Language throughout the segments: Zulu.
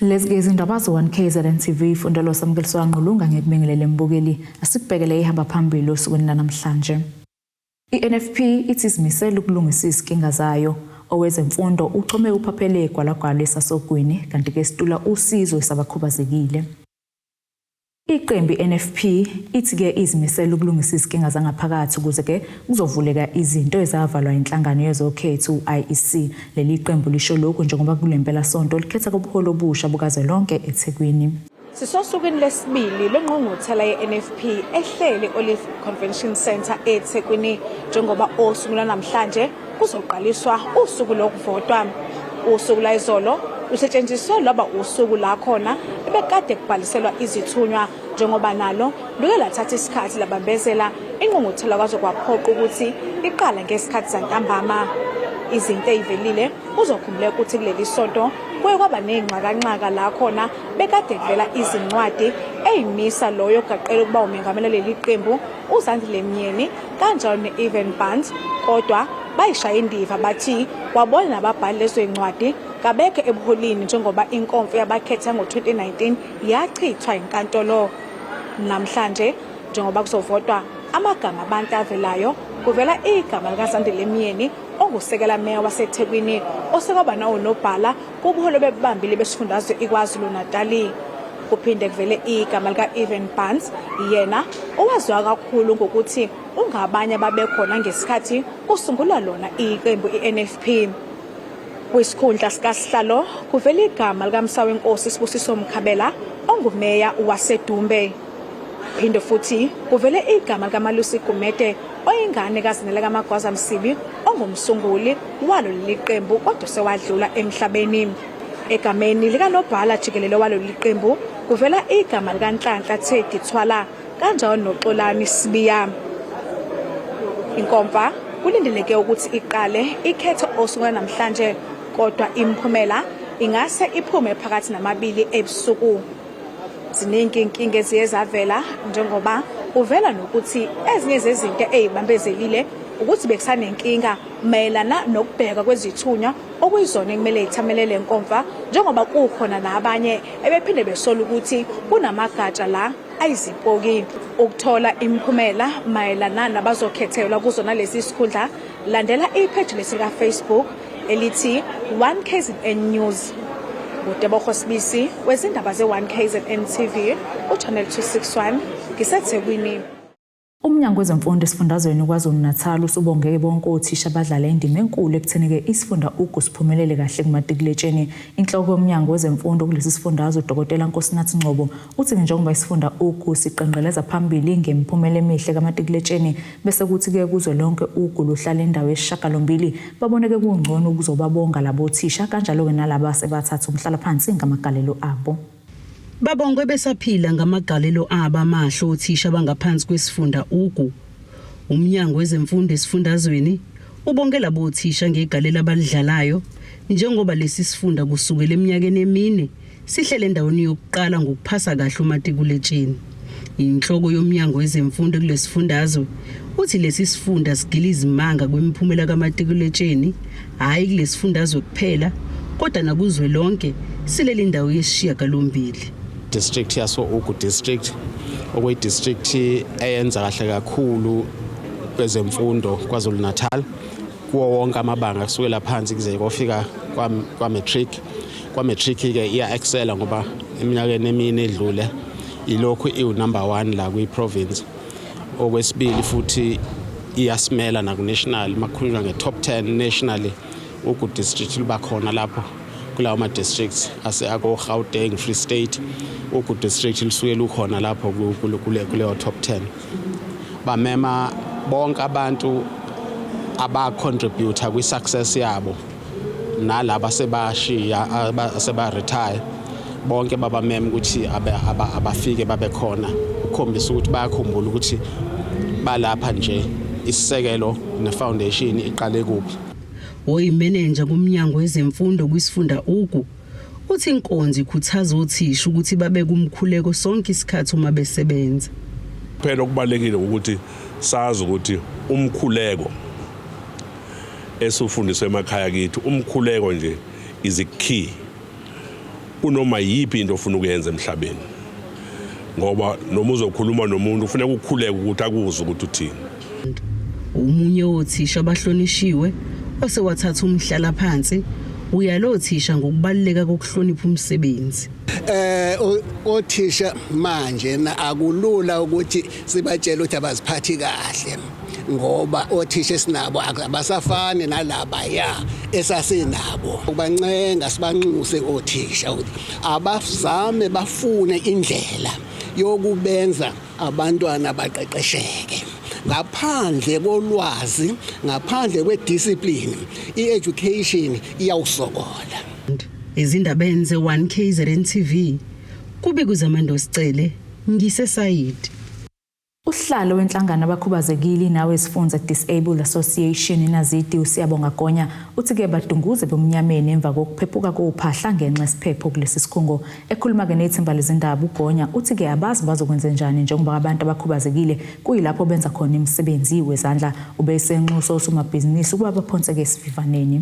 Lezi ke izindaba ze-1KZN TV fundelo samukeliswa ngqulunga ngekubingelele mbukeli asikubhekele ihamba phambili osukwini lanamhlanje. I-NFP ithi izimisele ukulungisa izinkinga zayo. Owezemfundo uchome uphaphele gwalagwala esasogwini kanti ke situla usizo esabakhubazekile. Iqembu i-NFP ithi-ke izimisele ukulungisa izinkinga zangaphakathi ukuze ke kuzovuleka izinto ezavalwa inhlangano yezokhetho u-IEC. Leli qembu lisho lokhu njengoba kule mpelasonto likhetha kubuholi obusha bukazwelonke eThekwini. Sisosukwini lesibili lwengqungquthela ye-NFP ehleli Olive Convention Centre eThekwini njengoba osuku lwanamhlanje kuzoqaliswa usuku lokuvotwa. Usuku lwayizolo lusetshenziswe lwaba usuku la khona ebekade kubhaliselwa izithunywa njengoba nalo luke lathatha isikhathi labambezela ingqungquthela kwaze kwaphoqa ukuthi iqale ngesikhathi santambama. Izinto ey'velile kuzokhumbuleka ukuthi kuleli sonto kuye kwaba ney'nxakanxaka la khona bekade kuvela izincwadi ey'misa loyo ogaqele ukuba umengameli leli qembu uZandile Myeni kanjalo ne-Evan Barnes kodwa bayishaya indiva bathi kwabona nababhali lezo ncwadi kabekho ebuholini njengoba inkomfa yabakhetha ngo-2019 yachithwa inkantolo. Namhlanje njengoba kuzovotwa amagama abantu avelayo kuvela igama likaZandile Myeni ongusekela meya waseThekwini osekwaba nawunobhala kubuholi bebambile besifundazwe iKwaZulu-Natali. Kuphinde kuvele igama lika-Evan Barnes yena owaziwa kakhulu ngokuthi ungabanye ababekhona ngesikhathi kusungulwa lona iqembu i-NFP. Kwisikhundla sikasihlalo kuvela igama likaMsawenkosi Sibusiso Mkhabela ongumeya waseDumbe. Phinde futhi kuvele igama likaMalusi Gumede oyingane kaZinele kaMagwaza Msibi ongumsunguli walo leli qembu kodwa sewadlula emhlabeni. Egameni likanobhala jikelele walolu qembu kuvela igama likaNhlanhla Teddy Thwala kanjalo noXolani Sibiya. Inkomfa kulindeleke ukuthi iqale ikhethe osuku namhlanje kodwa imiphumela ingase iphume phakathi namabili ebusuku. Ziningi inkinga eziye zavela njengoba kuvela nokuthi ezinye zezinto ey'bambezelile ukuthi bekusanenkinga mayelana nokubhekwa kwezithunywa okuyizona ekumele yithamele le nkomfa njengoba kukhona nabanye ebephinde besola ukuthi kunamagatsha la ayizipoki. Ukuthola imiphumela mayelana nabazokhethelwa kuzona lezi sikhundla landela ipheji lesi lika-Facebook elithi 1KZN News. NguTebogo Sibisi wezindaba ze-1KZN TV, uChannel 261, ngiseThekwini. Umnyango wezemfundo esifundazweni KwaZulu-Natal usubonge bonke othisha abadlala indima enkulu ekutheni-ke isifunda Ugu siphumelele kahle kumatikuletsheni. Inhloko yomnyango wezemfundo kulesi sifundazwe uDokotela Nkosinathi Ngcobo uthi njengoba isifunda Ugu siqenqeleza phambili ngemiphumela emihle kamatikuletsheni bese kuthi-ke kuzwelonke Ugu luhlala indawo yesishiyagalombili baboneke kungcono ukuzobabonga labo thisha kanjalo-ke nalaba asebathatha umhlalaphansi ngamagalelo abo. Babongwe besaphila ngamagalelo abo amahle othisha abangaphansi kwesifunda Ugu. Umnyango wezemfundo esifundazweni ubonge labo thisha ngegalelo abalidlalayo njengoba lesi sifunda kusukela eminyakeni emine sihlele endaweni yokuqala ngokuphasa kahle umatikuletsheni. Inhloko yomnyango wezemfundo kulesifundazwe uthi lesi sifunda sigila izimanga kwimiphumela kamatikuletsheni hhayi kulesifundazwe kuphela kodwa nakuzwelonke sileli ndawo yesishiyagalombili. District yaso Ugu District okuyi district eyenza kahle kakhulu kwezemfundo KwaZulu Natal kuwo wonke amabanga kusukela phansi kuze kofika kwa matric. Kwa matric ke iya excela ngoba eminyakeni emine edlule ilokhu iwu number 1 la kwi province. Okwesibili futhi iyasimela naku national makukhulunywa nge top 10 nationally Ugu District luba khona lapho kulawo ma districts ase ako Gauteng, Free State. Ugu District lusuke lukhona lapho kuleyo top 10. Bamema bonke abantu aba contributor kwi success yabo nalaba sebashiya seba retire bonke babamema ukuthi abafike babe khona ukukhombisa ukuthi bayakhumbula ukuthi balapha nje isisekelo ne-foundation iqale kuphi. Oyimenenja kumnyango wezemfundo kwisifunda Ugu uthi inkonzo ikhuthaza othisha ukuthi babeke umkhuleko sonke isikhathi uma besebenza. Phela okubalekile ukuthi sazi ukuthi umkhuleko esufundiswe emakhaya kithi, umkhuleko nje is a key. Kunoma yiphi into ofuna ukuyenza emhlabeni, ngoba noma uzokhuluma nomuntu kufuneka ukhuleke ukuthi akuzwe ukuthi uthini. Omunye wothisha abahlonishiwe osewathatha umhlala phansi uyalo othisha ngokubaluleka kokuhlonipha umsebenzi. Othisha manje na akulula ukuthi sibatshele ukuthi abaziphathi kahle, ngoba othisha esinabo abasafani nalaba ya esasinabo. Kubancenga sibanxuse othisha ukuthi abazame bafune indlela yokubenza abantwana baqeqesheke. Ngaphandle kolwazi, ngaphandle kwediscipline, i-education iyawusokola. Izindabeni ze-1 KZN TV kube kuZamando Sicele, ngiseSayidi. Usihlalo wenhlangano abakhubazekile nawe Sifunza Disabled Association iNazidi uSiyabonga Gonya uthi-ke badunguze bemnyameni emva kokuphephuka kophahla ngenxa yesiphepho kulesi sikhungo. Ekhuluma-ke nethimba lezindaba uGonya uthi-ke abazi bazokwenze njani njengoba abantu abakhubazekile kuyilapho benza khona imisebenzi wezandla. Ubesenxusa osomabhizinisi ukuba baphonseke esivivaneni.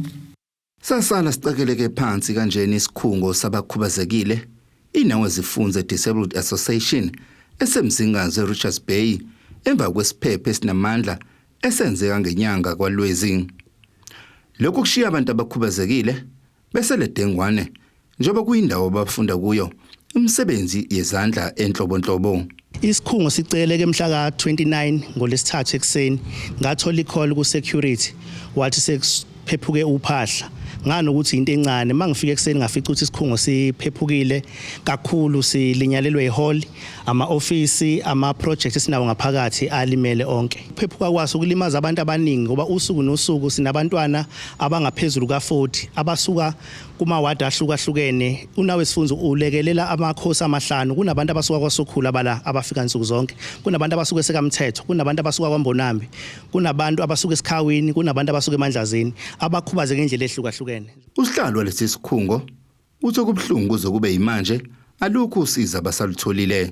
Sasala sicekeleke phansi kanjena isikhungo sabakhubazekile iNawe Zifunze Disabled Association eseMzingazi eRichards Bay emva kwesiphepho esinamandla esenzeka ngenyanga kwaLwezi. Lokhu kushiya abantu abakhubazekile besele dengwane njengoba kuyindawo abafunda kuyo imisebenzi yezandla enhlobonhlobo. Isikhungo siceleke mhla ka-29 ngolesithathu ekuseni, ngathola i-call ku-security wathi sekuphephuke uphahla. Nganokuthi into encane, mangifika ekuseni ngafica ukuthi isikhungo siphephukile kakhulu, silinyalelwe ihall, ama-ofisi, ama-project esinawo ngaphakathi alimele onke. Ukuphephuka kwaso kulimaza abantu abaningi ngoba usuku nosuku sinabantwana abangaphezulu ka-40 abasuka kumawadi ahlukahlukene. Unawe Sifunza ulekelela amakhosi amahlanu. Kunabantu abasuka kwaSokhulu abala abafika nsuku zonke, kunabantu abasuka eSekamthetho, kunabantu abasuka kwaMbonambi, kunabantu abasuka eSikhawini, kunabantu abasuka eMandlazini abakhubazeke ngendlela ehlukahlukene. Usihlalo walesi sikhungo uthi okubuhlungu kuze kube yimanje alukho usizo abasalutholile.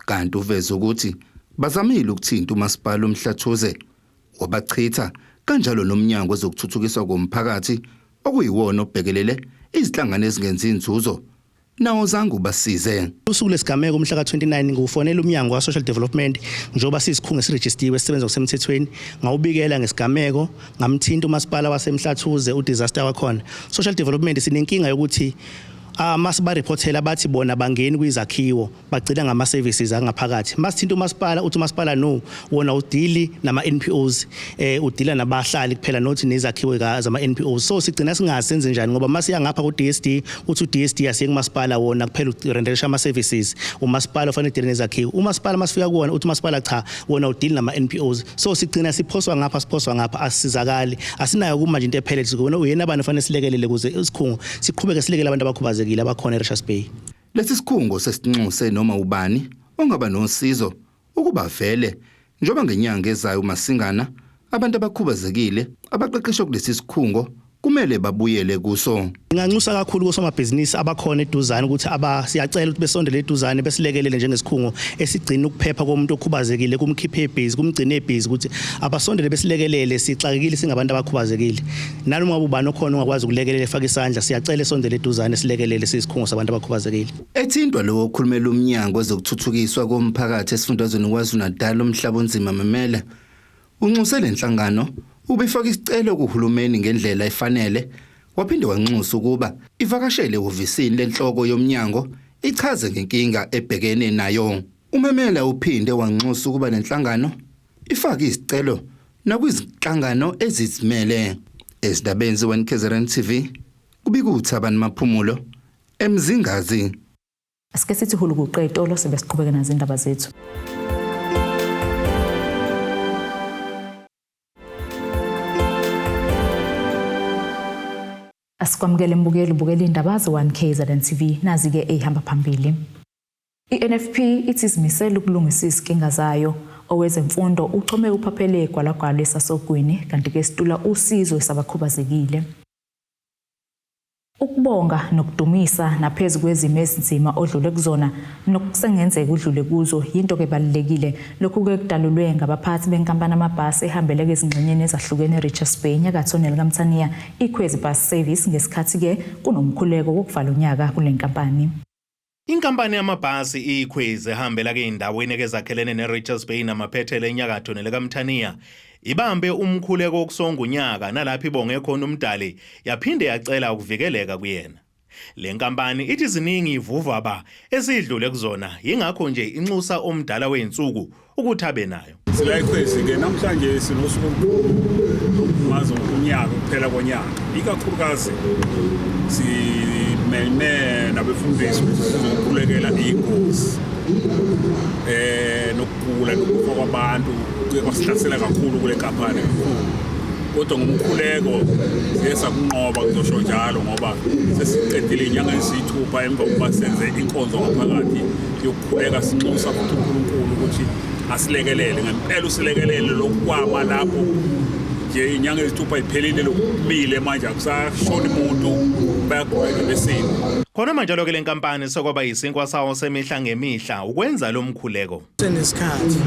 Kanti uveze ukuthi bazamile ukuthinta umasipala uMhlathuze wabachitha, kanjalo nomnyango wezokuthuthukiswa komphakathi okuyiwona obhekelele izinhlangano ezingenzi inzuzo nawo zange ubasize. Usuku lesigameko mhla ka-29 ngiwufonela umnyango wa-Social Development njengoba siyisikhungo esirejistiwe esisebenza ngokusemthethweni, ngawubikela ngesigameko, ngamthinta umasipala waseMhlathuze udisaster wakhona. Social Development sinenkinga yokuthi masibariphothela bathi bona bangeni kwizakhiwo, bagcina ngama-services angaphakathi. Masithinta umasipala uthi umasipala no, wona udili nama-NPOs, udila nabahlali kuphela nothi nezakhiwo zama-NPOs. So sigcina singazi senze njani ngoba masiya ngapha ku-DSD uthi u-DSD asiye kumasipala, wona kuphela urenderisha ama-services, umasipala ufanele udile nezakhiwo. Umasipala masifika kuwona uthi umasipala cha, wona udili nama-NPOs. So sigcina siphoswa ngapha siphoswa ngapha, asisizakali, asinayo kumanje into ephelele. Sikubona uyena abantu fanele silekelele ukuze isikhungo siqhubeke silekele abantu abakhubazekile abakhona eRichards Bay. Lesi sikhungo sesinxuse noma ubani ongaba nosizo ukuba vele njengoba ngenyanga ezayo uMasingana abantu abakhubazekile abaqeqeshwe kulesi sikhungo kumele babuyele kuso. Nginganxusa kakhulu kosomabhizinisi abakhona eduzane ukuthi siyacela ukuthi besondele eduzane besilekelele njengesikhungo esigcina ukuphepha komuntu okhubazekile, kumkhiphe ebhizi, kumgcine ebhizi, ukuthi abasondele besilekelele, sixakekile singabantu abakhubazekile. Nanoma ngabe ubani okhona ongakwazi ukulekelela efaka isandla, siyacela esondele eduzane silekelele siyisikhungo sabantu abakhubazekile. Ethintwa lowo okhulumela umnyango wezokuthuthukiswa komphakathi esifundazweni KwaZulu-Natal uMhlabonzima Memela unxuse lenhlangano ubifaka isicelo kuhulumeni ngendlela efanele, waphinde wanxusa ukuba ivakashele ehhovisini lenhloko yomnyango ichaze ngenkinga ebhekene nayo. Umemela uphinde wanxusa ukuba lenhlangano ifake isicelo nakwizinhlangano ezizimele. Ezindabeni ze-1 KZN TV kubika uThabani Maphumulo eMzingazi. Asike sithi hulukuqe itolo sibe siqhubeke nazo indaba zethu. Asikwamukele mbukeli, ubukela indaba ze-1 KZN TV, nazi-ke eyihamba phambili. I-NFP ithi izimisele ukulungisa izinkinga zayo. Owezemfundo uchome uphaphele gwalagwala esasogwini, kanti-ke situla usizo esabakhubazekile. Ukubonga nokudumisa naphezu kwezimo ezinzima odlule kuzona nokusengenzeka udlule kuzo yinto ke ebalulekile. Lokhu ke kudalulwe ngabaphathi benkampani amabhasi ehambeleka ezingxenyeni ezahlukene eRichards Bay enyakatho nelikaMthaniya iKhwezi Bus Service ngesikhathi ke kunomkhuleko wokuvala unyaka kule nkampani. Inkampani yamabhasi iKhwezi ehambela ke indaweni ekezakhelene neRichards Bay namaphethelo enyakatho nelikaMthaniya ibambe umkhuleko wokusonga unyaka nalapho ibonge khona umdali yaphinde yacela ukuvikeleka kuyena. Le nkampani ithi ziningi ivuvaba esidlule kuzona yingakho nje inxusa omdala wey'nsuku ukuthi abe nayo. Sila iKhwezi-ke namhlanje sinosuku olukhulu lokubungaza unyaka ukuphela konyaka ikakhulukazi simeme nabefundisi ukuthi sizokhulekela iy'ngozi nokugula nokufa kwabantu kuye kwasihlasela kakhulu kule nkampani kakhulu kodwa ngomkhuleko siye sakunqoba kuzosho njalo ngoba sesiqedile inyanga eziyithupha emva kokuba senze inkonzo ngaphakathi yokukhuleka sinxusa futhi uNkulunkulu ukuthi asilekelele ngempela usilekelele lokwama lapho nje inyanga ezithupha iphelile lokumile manje akusashoni umuntu bayagula nje besini. Khona manjalo-ke le nkampani sekwaba yisinkwa sawo semihla ngemihla ukwenza lo mkhuleko. Senesikhathi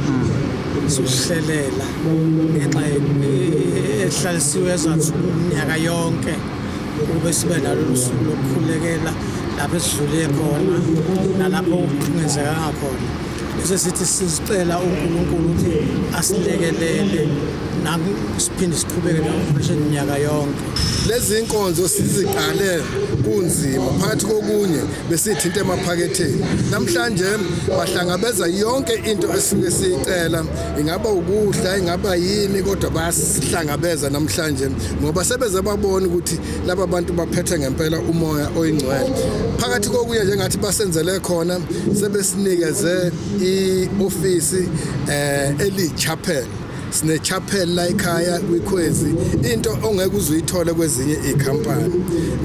sokuhlelela ngenxa ehlalisiwe ezathi iminyaka yonke ukube sibe nalolu suku lokukhulekela lapho esidlule khona nalapho kungenzekanga khona bese sithi sicela uNkulunkulu ukuthi asilekelele siphinde siqhubeke ne-operation minyaka yonke. Lezi inkonzo siziqale kunzima phakathi kokunye besithinta emaphaketheni. Namhlanje bahlangabeza yonke into esuke siyicela, ingaba ukudla, ingaba yini, kodwa bayasihlangabeza namhlanje ngoba sebeze babona ukuthi laba bantu baphethe ngempela umoya oyingcwele. Phakathi kokunye njengathi basenzele khona sebesinikeze i-ofisi elichapel. Sine-chapel la ekhaya kwiKhwezi, into ongeke uze uyithole kwezinye iy'khampani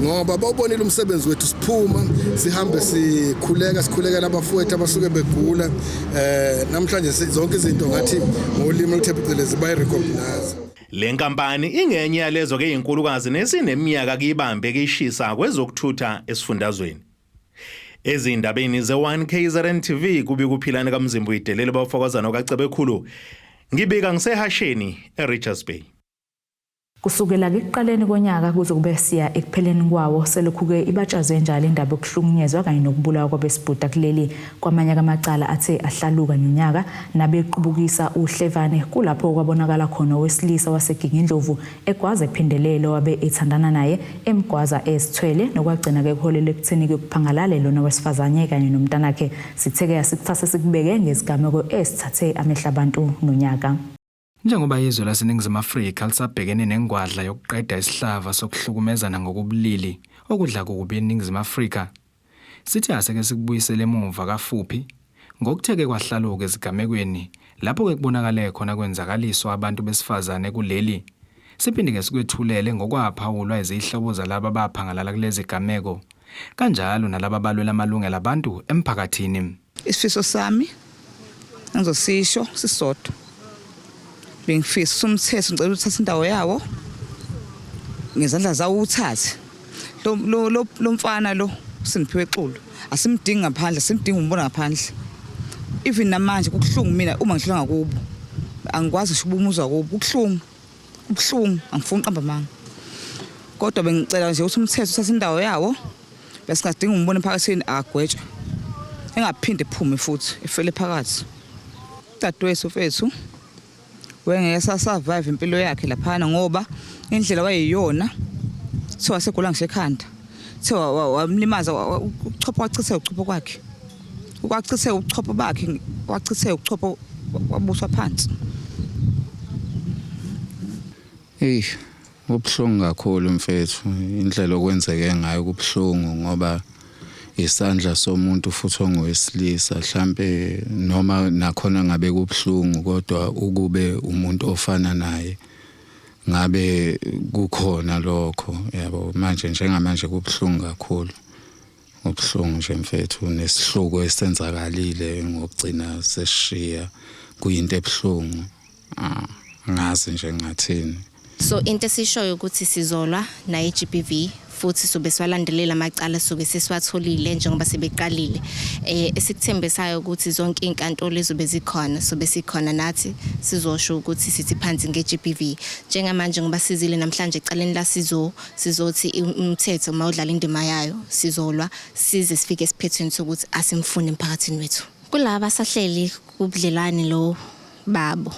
ngoba bawubonile umsebenzi wethu. Siphuma sihambe sikhuleka, sikhulekela abafowethu abasuke begula. Namhlanje zonke izinto ngathi ngolimi oluthe phecelezi bayi-recognize. Le nkampani ingenye yalezo ke inkulukazi nesineminyaka kuyibambe kishisa kwezokuthutha esifundazweni. Ezindabeni ze-1 KZN TV kubi kuphilana kaMzimba uyidelele bafokazana okaCebekhulu. Ngibika ngisehasheni eRichards Bay. Kusukela ekuqaleni konyaka kuze kube siya ekupheleni kwawo selokhu-ke ibatshazwe njalo indaba yokuhlukunyezwa kanye nokubulawa kwabesibhuda kuleli. Kwamanye amacala athe ahlaluka nonyaka nabequbukisa uhlevane kulapho kwabonakala khona owesilisa waseGingindlovu egwaza ephindelele wabe ethandana naye emgwaza ezithwele nokwagcina-ke kuholela ekutheni-ke kuphangalale lona wesifazane kanye nomntanakhe. Sithe-ke asikuthathe sikubeke ngezigameko esithathe amehlo abantu nonyaka. Njengoba izwe laseNingizimu Afrika lisabhekene nengwadla yokuqeda isihlava sokuhlukumezana ngokobulili okudla kubi eNingizimu Afrika, sithi aseke sikubuyisele emuva kafuphi ngokutheke kwahlaluka ezigamekweni lapho-ke kubonakale khona kwenzakaliswa abantu besifazane kuleli. Siphinde-ke sikwethulele ngokwaphawulwa izihlobo zalaba abaphangalala kulezi gameko, kanjalo nalaba abalwela amalungelo abantu emphakathini. Isifiso sami engizosisho sisodwa, bengifisa umthetho ngicela uthathe indawo yawo ngezandla zawo, uthathe lo mfana lo Simphiwe Xulu. Asimdingi ngaphandle, simdingi umbona ngaphandle. Even namanje kubuhlungu mina uma ngihlala ngakubo, angikwazi ngisho ubumuzwa kubo, kubuhlungu, kubuhlungu, angifuni uqamba amanga. Kodwa bengicela nje ukuthi umthetho uthathe indawo yawo, besingadingi umbona emphakathini, akagwetshwe, engaphinde ephume futhi efele phakathi. Dadewethu mfethu wengeke sa-survive impilo yakhe laphana ngoba indlela wayeyiyona kuthiwa segula ngisho ekhanda, kuthiwa wamlimaza uchopho, wachitheka uchopho kwakhe, kwachitheka ubuchopho bakhe, wachitheka ubuchopho wabuswa phansi. Eyi, kubuhlungu kakhulu mfethu, indlela okwenzeke ngayo kubuhlungu ngoba isandla somuntu futhi ongowesilisa mhlambe noma nakhona ngabe kubuhlungu, kodwa ukube umuntu ofana naye ngabe kukhona lokho yabo. Manje njengamanje kubuhlungu kakhulu, kubuhlungu nje mfethu, nesihluku esenzakalile ngokugcina sesishiya kuyinto ebuhlungu. Angazi nje ngathini. So into esishoyo ukuthi sizolwa naye GBV futhi sobe siwalandelela amacala sobe sesiwatholile njengoba sebeqalile. Esikuthembisayo ukuthi zonke izinkantolo ezobe zikhona sobe sikhona nathi sizosho ukuthi sithi phansi nge-GBV. Njengamanje ngoba sizile namhlanje ecaleni la sizothi umthetho mawudlala indima yayo, sizolwa size sifike esiphethweni sokuthi asimfuni emphakathini wethu. Kulaba asahleli kubudlelwane lo babo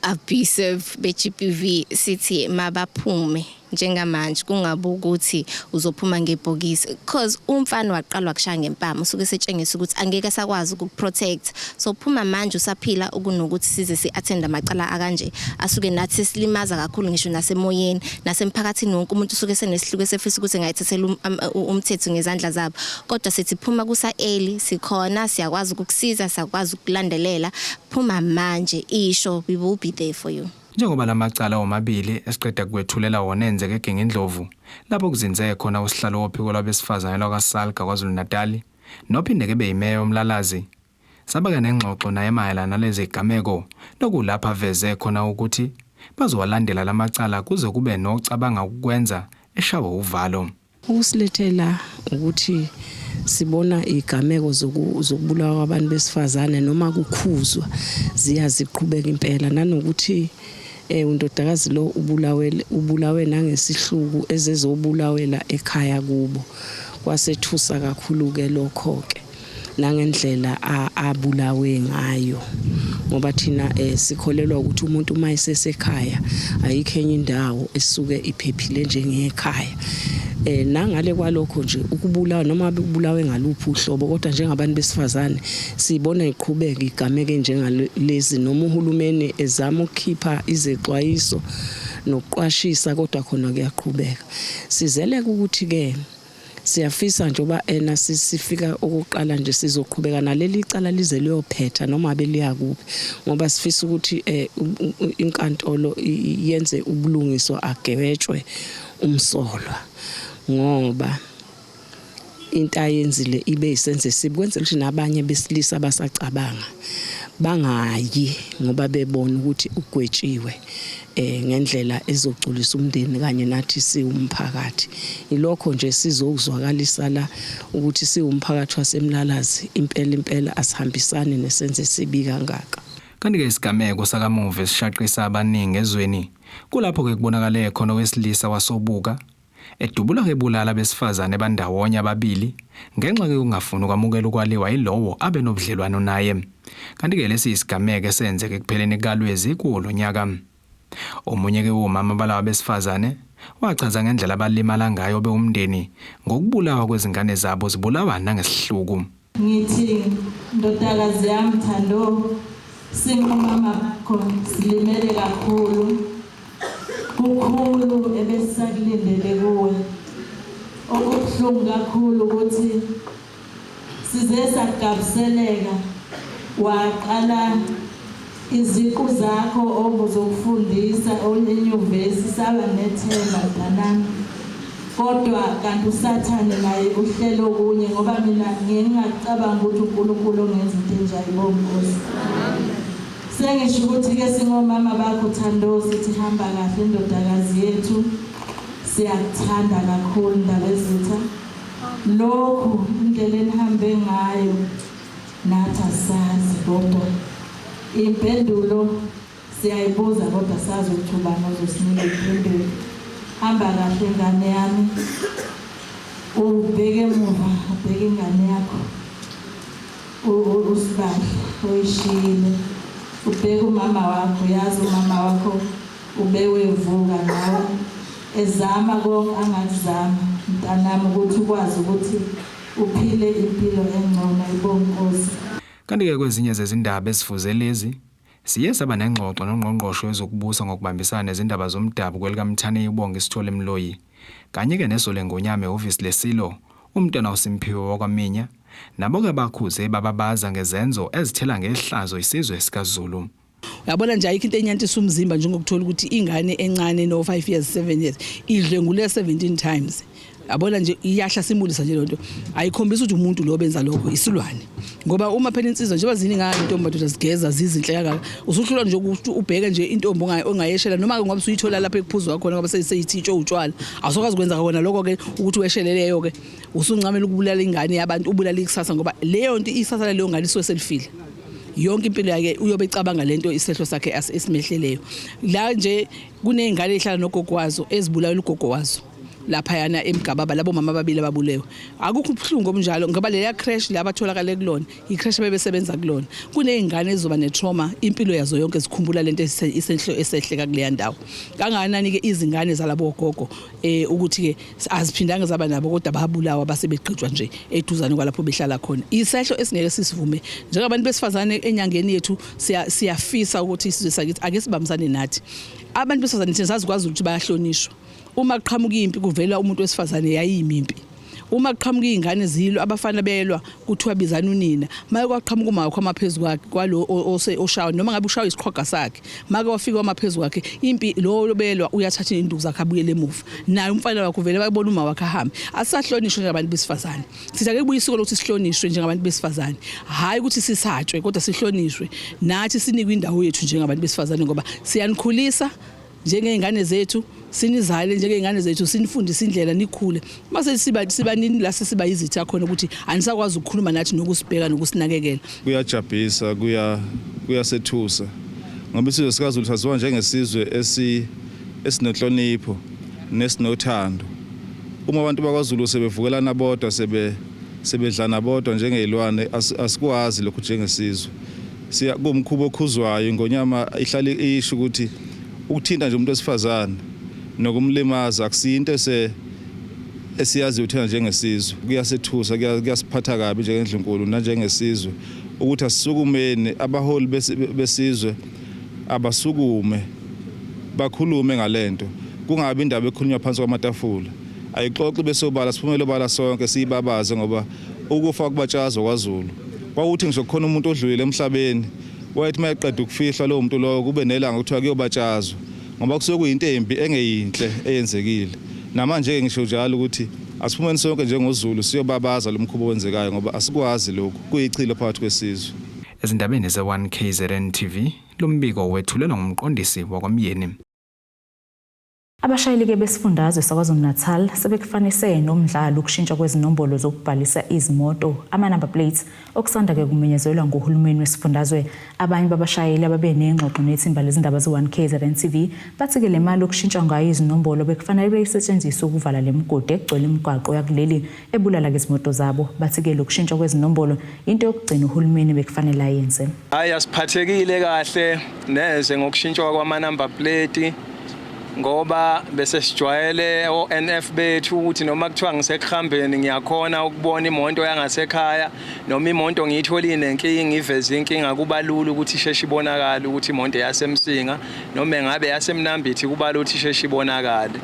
abusive be-GBV, sithi mabaphume njengamanje, kungabe ukuthi uzophuma ngebhokisi, because umfana waqalwa kushaya ngempama usuke setshengisa ukuthi angeke sakwazi ukukuprotect. So phuma manje usaphila ukunokuthi size si-attend amacala akanje asuke nathi silimaza kakhulu, ngisho nasemoyeni nasemphakathini. Wonke umuntu usuke senesihluku esefisa ukuthi engayithathela umthetho ngezandla zabo, kodwa sithi phuma kusa-early, sikhona, siyakwazi ukukusiza, siyakwazi ukulandelela. Phuma manje, isho, we will be there for you. Njengoba lamacala omabili esiqeda kwethulela wona enzeke eGingindlovu, lapho kuzinze khona usihlalo wophiko lwabesifazane lwakaSalga KwaZulu-Natal nophinde ke beyimeya yoMlalazi, sabake nengxoxo naye mayelana nalezi gameko, nokulapha aveze khona ukuthi bazowalandela lamacala kuze kube nocabanga ukwenza eshawe uvalo. Ukusilethela ukuthi sibona igameko zokubulawa kwabantu besifazane noma kukhuzwa ziya ziqhubeka impela, nanokuthi undodakazi lo ubulawe nangesihluku ezezobulawela ekhaya kubo. Kwasethusa kakhulu ke lokho ke, nangendlela abulawe ngayo, ngoba thina sikholelwa ukuthi umuntu uma esesekhaya ayikho enye indawo esuke iphephile njengekhaya. Nangale kwalokho nje ukubulawa noma ubulawe ngaluphi uhlobo, kodwa njengabantu besifazane sibona iqhubeka igameke njengalezi, noma uhulumeni ezama ukukhipha izexwayiso nokuqwashisa, kodwa khona kuyaqhubeka. Sizeleka ukuthi ke siyafisa njengoba ena sifika okokuqala nje sizoqhubeka naleli cala lize liyophetha noma beliya kuphi, ngoba sifisa ukuthi inkantolo yenze ubulungiswa, agwetshwe umsolwa, ngoba into ayenzile ibe isenze sibi, kwenzela ukuthi nabanye besilisa basacabanga bangayi, ngoba bebona ukuthi ugwetshiwe ngendlela ezogculisa umndeni kanye nathi siwumphakathi. Ilokho nje sizokuzwakalisa la ukuthi siwumphakathi waseMlalazi impela impela asihambisani nesenze sibi kangaka. Kanti-ke isigameko sakamuva esishaqisa abaningi ezweni kulapho-ke kubonakale khona owesilisa wasobuka edubula ebulala abesifazane bandawonye ababili ngenxa yokungafuni ukwamukela ukwaliwa yilowo abe nobudlelwano naye. Kanti-ke lesi isigameko esenzeke ekupheleni kukaLwezi kuwo lo nyaka. Omunye-ke womama balaba besifazane wachaza ngendlela abalimala ngayo bewumndeni ngokubulawa kwezingane zabo, zibulawa nangesihluku. Ngithi ndodakazi yami Thando, singomama bakho silimele kakhulu, kukhulu ebesisakulindele kuwe. Okubuhlungu kakhulu ukuthi size sagabiseleka, waqala iziqu zakho obuzokufundisa enyuvesi, saba nethemba mntanami, kodwa kanti uSathane naye uhlelo okunye, ngoba mina ngingacabanga ukuthi uNkulunkulu ongenza into enjalo. Bonkosi, sengisho ukuthi-ke singomama bakho Thando, sithi hamba kahle ndodakazi yethu, siyakuthanda kakhulu Ndabezitha. Lokhu indlela enihambe ngayo nathi asazi, kodwa impendulo siyayibuza, kodwa sazi ukuthi ubani ozosinika impendulo. Hamba kahle ngane yami, ubheke emuva, ubheke ingane yakho uSibahle oyishiyile, ubheke umama wakho. Yazi umama wakho ubewevuka nawe ezama konke angakuzama mntanami ukuthi ukwazi ukuthi uphile impilo engcono. Ibonkosi. Kanti-ke kwezinye zezindaba ezifuze lezi, siye saba nengxoxo nongqongqoshe wezokubusa ngokubambisana nezindaba zomdabu kwelikaMthaniya uBongi Sithole Mloyi, kanye-ke neso lengonyama ehhovisi leSilo umntwana uSimphiwe wakwaMinya, nabo-ke bakhuze bababaza ngezenzo ezithela ngehlazo isizwe sikaZulu. Uyabona nje, ayikho into enyantisa umzimba njengokuthola ukuthi ingane encane no 5 years, 7 years idlwengule 17 times. Yabona nje iyahlasimulisa nje lonto, ayikhombisa ukuthi umuntu lo benza lokho isilwane. Ngoba uma phela insizwa njengoba ziningi intombi madoda zigeza zizinhle kangaka, usuhlulwa nje ukuthi ubheke nje intombi ongayeshela noma ngoba usuyithola lapha ekuphuzwa khona ngoba seyithitshe utshwala, awusokwazi ukwenza kona lokho ke ukuthi wesheleleyo ke usuncamela ukubulala ingane yabantu, ubulala ikusasa, ngoba leyo nto ikusasa leyo ngane isuke selifile. Yonke impilo yakhe uyobe ecabanga lento isehlo sakhe esimehleleyo. La nje kuney'ngane ey'hlala nogogo wazo ezibulawela ugogo wazo laphayana eMgababa, labo mama ababili ababulewe. Akukho ubuhlungu obunjalo ngoba leya creche la batholakale kulona, i-creche bebesebenza kulona. Kuney'ngane ezizoba ne-trauma impilo yazo yonke zikhumbula lento isehlo esehleka kuleya ndawo. Kangakanani-ke izingane zalabo gogo ukuthi-ke aziphindange zaba nabo kodwa babulawa base begqitshwa nje eduzane kwalapho behlala khona. Isehlo esingeke sisivume njengabantu besifazane enyangeni yethu, siyafisa ukuthi isizwe sakithi ake sibambisane nathi. Abantu besifazane thina sazikwazi ukuthi bayahlonishwa. Uma kuqhamuka impi kuvela umuntu wesifazane yayimimpi. Uma kuqhamuka izingane zilwa abafana belwa kuthiwa bizana unina. Maye kwaqhamuka uma wakho amaphezulu kwakhe kwalo oshawa noma ngabe ushawa isiqhoga sakhe, make wafika amaphezulu kwakhe impi lo belwa uyathatha induku zakhe abuyele emuva. Naye umfana wakhe uvele bayibona uma wakhe ahambe. Asahlonishwe njengabantu besifazane. Sithi ake kubuye isiko lokuthi sihlonishwe njengabantu besifazane, hhayi ukuthi sisatshwe kodwa sihlonishwe nathi sinikwe indawo yethu njengabantu besifazane, ngoba siyanikhulisa njengey'ngane zethu, sinizale njengey'ngane zethu, sinifundise indlela nikhule. Mase siba nini la sesiba yizitha khona ukuthi anisakwazi ukukhuluma nathi nokusibheka nokusinakekela. Kuyajabhisa, kuyasethusa ngoba isizwe sikaZulu saziwa njengesizwe esinenhlonipho nesinothando. Uma abantu bakwaZulu sebevukelana bodwa sebedlana bodwa njengey'lwane, asikwazi lokhu njengesizwe. Siya kumkhuba okhuzwayo, ingonyama ihlale isho ukuthi ukuthinta nje umuntu wesifazane nokumlimaza akusiyinto esiyaziyo thina njengesizwe. Kuyasethusa, kuyasiphatha kabi njengendlunkulu nanjengesizwe ukuthi asisukumeni, abaholi besizwe abasukume bakhulume ngalento, kungabi indaba ekhulunywa phansi kwamatafula. Ayixoxe besobala, siphumele obala sonke siyibabaze, ngoba ukufa kubatshazwa kwaZulu. Kwakuthi ngisho kukhona umuntu odlulile emhlabeni, wayethi mayeqeda ukufihlwa lowo muntu lowo kube nelanga kuthiwa kuyobatshazwa, ngoba kusuke kuyinto embi engeyinhle eyenzekile. Namanje-ke ngisho njalo ukuthi asiphumeni sonke njengoZulu siyobabaza lo mkhuba owenzekayo, ngoba asikwazi lokhu, kuyichilo phakathi kwesizwe. Ezindabeni ze-1 KZN TV, lo mbiko wethulelwa ngumqondisi wakwaMyeni. Abashayeli-ke besifundazwe saKwaZulu-Natal sebekufanise nomdlalo ukushintsha kwezinombolo zokubhalisa izimoto, ama-number plates, okusanda-ke kumenyezelwa nguhulumeni wesifundazwe. Abanye babashayeli ababe nengxoxo nethimba lezindaba ze-1 KZN TV bathi-ke le mali okushintsha ngayo izinombolo bekufanele beyisetshenziswe ukuvala le migodi egcwele imigwaqo yakuleli ebulala-ke izimoto zabo. Bathi-ke lokushintsha kwezinombolo into yokugcina uhulumeni bekufanele ayenze. Hayi, asiphathekile kahle neze ngokushintshwa kwama-number plate, ngoba bese sijwayele o-NF bethu ukuthi noma kuthiwa ngisekuhambeni ngiyakhona ukubona imoto yangasekhaya, noma imoto ngiyitholile inenkinga, iveze inkinga, kuba lula ukuthi isheshe ibonakale ukuthi imoto yaseMsinga noma engabe yaseMnambithi, kuba lula ukuthi isheshe ibonakale.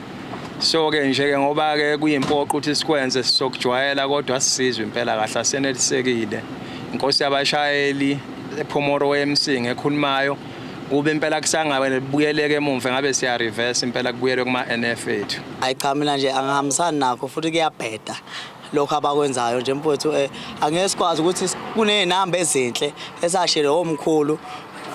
So-ke nje-ke ngoba-ke kuyimpoqo ukuthi sikwenze sizokujwayela, kodwa sisizwe impela kahle, asenelisekile. Inkosi yabashayeli ePhomoro eMsinga ekhulumayo, kube impela kusangabe buyeleke emumva ngabe siya reverse impela kubuyelwe kuma-NF ethu. Hayi cha, mina nje angihambisani nakho futhi kuyabheda lokho abakwenzayo nje mfowethu. Angeke sikwazi ukuthi kuney'namba ezinhle esashilo omkhulu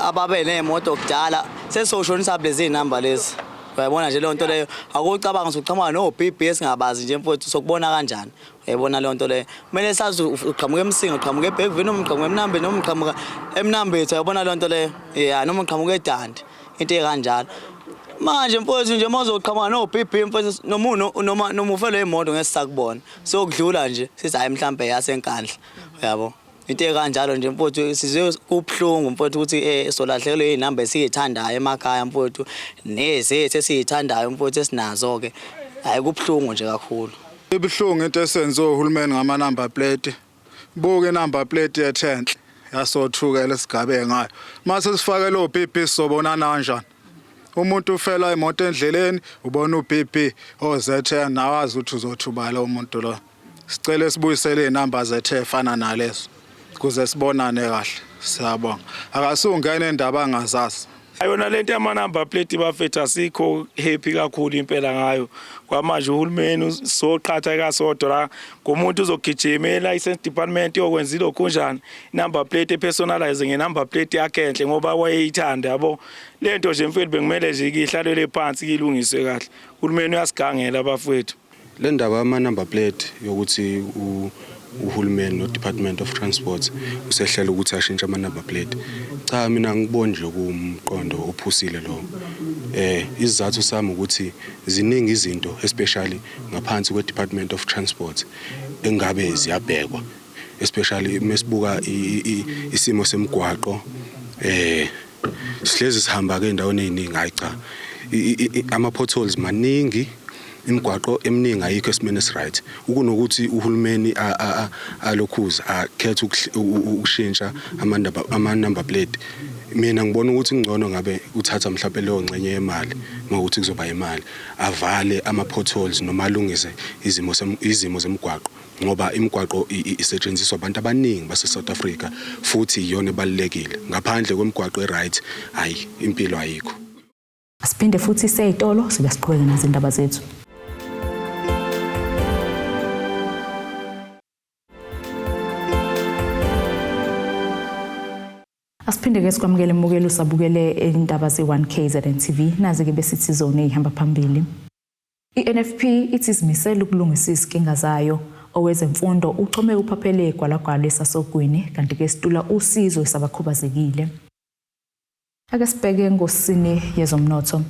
ababe ney'moto kudala, sesizoshonisa lezi iy'namba lezi. Uyayibona nje leyo nto leyo, akucabanga ukuthi uqhamuka no-BB esingabazi nje mfowethu, sokubona kanjani? Uyayibona leyo nto leyo, kumele sazi uqhamuka eMsinga, uqhamuka eBergville, noma uqhamuka eMnambithi, noma uqhamuka eMnambithi. Uyayibona leyo nto leyo, ya, noma uqhamuka eDandi, into ekanjalo. Manje mfowethu nje uma uzoqhamuka no-BB mfowethu, noma ufelwe imoto ngeke sisakubona, sokudlula nje sithi hhayi mhlampe yaseNkandla, uyabo, into ekanjalo nje mfowethu. Sizwe kubuhlungu mfowethu ukuthi solahlekelwe iy'namba esiy'thandayo emakhaya mfowethu, nezethu esiy'thandayo mfowethu esinazo-ke. Hhayi, kubuhlungu nje kakhulu. Ibuhlungu into esenziwe uhulumeni ngama-number plate. Buka i-number plate yethu enhle yasothukela esigabe ngayo, mase sifake lo BB sizobonana kanjani? Umuntu ufela imoto endleleni, ubona uBB oZN, nawazi ukuthi uzothubala umuntu lo. Sicela sibuyisele izinamba zethu efana nalezo kuze sibonane kahle. Siyabonga. Akasungena indaba angazazi. Ayona lento yama-number plate bafethu asikho happy kakhulu impela ngayo. Kwamanje uhulumeni soqhatha kasodwa la ngomuntu uzogijima e-license department yokwenza ilokhunjani number plate personalize nge-number plate yakhe enhle ngoba wayeyithanda yabo. Lento nje mfethu bekumele nje ihlalele phansi ilungiswe kahle. Uhulumeni uyasigangela bafethu. Le ndaba yama-number plate yokuthi uhulumeni no-Department of Transport usehlela ukuthi ashintshe ama-number plate, cha, mina ngiboni nje kuwumqondo ophusile lo. Isizathu sami ukuthi ziningi izinto, especially ngaphansi kwe-Department of Transport, engabe ziyabhekwa, especially mesibuka isimo semigwaqo. Sihlezi sihamba ke endaweni eziningi, hayi cha, ama potholes maningi, imigwaqo eminingi ayikho esimeni esiright. Ukunokuthi uhulumeni alokhuza akhethe ukushintsha ama-number plate, mina ngibona ukuthi kungcono ngabe uthatha mhlawumbe leyo ngxenye yemali, ngokuthi kuzoba imali, avale ama-potholes noma alungise izimo zemigwaqo, ngoba imigwaqo isetshenziswa abantu abaningi base-South Africa futhi iyona ebalulekile. Ngaphandle kwemigwaqo e-right, hayi, impilo ayikho. Asiphinde futhi seyitolo sibe siqhubeke nazo indaba zethu. Asiphinde ke sikwamukele emukelo usabukele indaba ze-1 KZN TV. Nazi ke besithi zona ezihamba phambili. I-NFP ithi izimisele ukulungisa izinkinga zayo. Owezemfundo uchome uphaphele gwalagwala esasogwini, kanti ke situla usizo esabakhubazekile. Ake sibheke ngosini yezomnotho.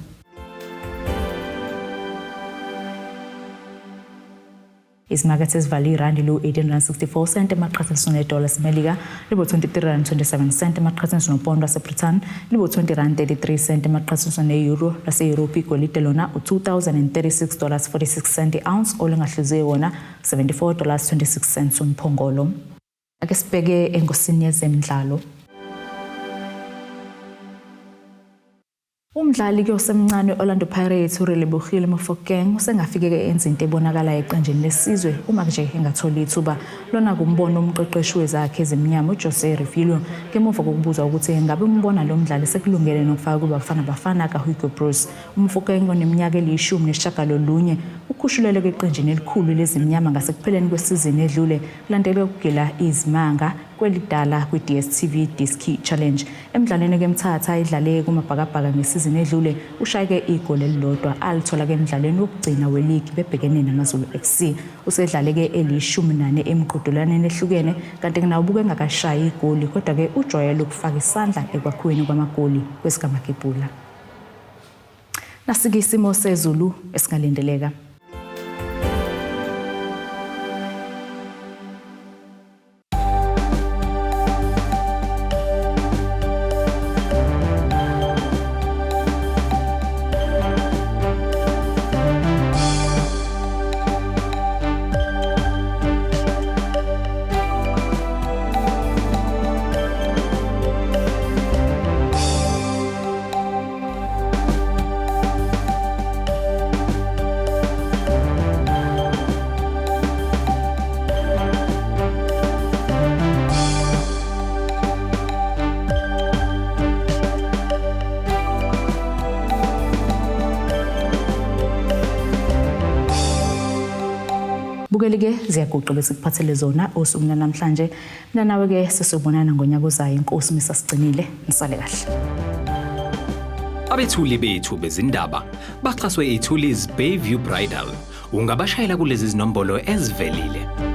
Izimakethe ezivale irandi lu-18.64 cent emaqhathanisweni nedola laseMelika, libo-23.27 cent emaqhathanisweni nopondo waseBrithani, libo-20.33 cent emaqhathanisweni ne-euro laseYurophu. Igolide lona u-$2036.46 i-ounce, olingahluziwe wona $74.26 umphongolo. Ake sibheke engosini yezemidlalo. Umdlali kuyosemncane Orlando Pirates uRelebohile Mofokeng usengafike enza into ebonakalayo eqenjini lesizwe uma nje engathola ithuba. Lona kumbono umqeqeshi wezakhe ezimnyama uJose Riveiro ngemuva kokubuzwa ukuthi ngabe umbona lo mdlali sekulungele nokufaka kuBafana Bafana kaHugo Broos. UMofokeng oneminyaka eli-19 ukhushulelwe eqenjini elikhulu lezimnyama ngasekupheleni kwesizini edlule kulandela ukugila izimanga kwelidala kwi-DStv Diski Challenge. Emdlalweni kemthatha idlale kumabhakabhaka ngesizini edlule ushayeke igoli elilodwa alithola ke emdlalweni wokugcina weligi bebhekene namaZulu FC. Usedlale ke eli-14 emiqhudelwaneni ehlukene, kanti nawo engakashayi igoli, kodwa ke ujwayele ukufaka isandla ekwakhiweni kwamagoli kwesikaMagebhula. Nasike isimo sezulu esingalindeleka. Bukeli ke ziyaguqa besikuphathele zona osuku namhlanje. Mina nawe ke sesibonana ngonyaka ozayo, inkosi misasigcinile. Nisale kahle. Abethuli bethu bezindaba baxhaswe iThulis Bayview Bridal. Ungabashayela kulezi zinombolo ezivelile.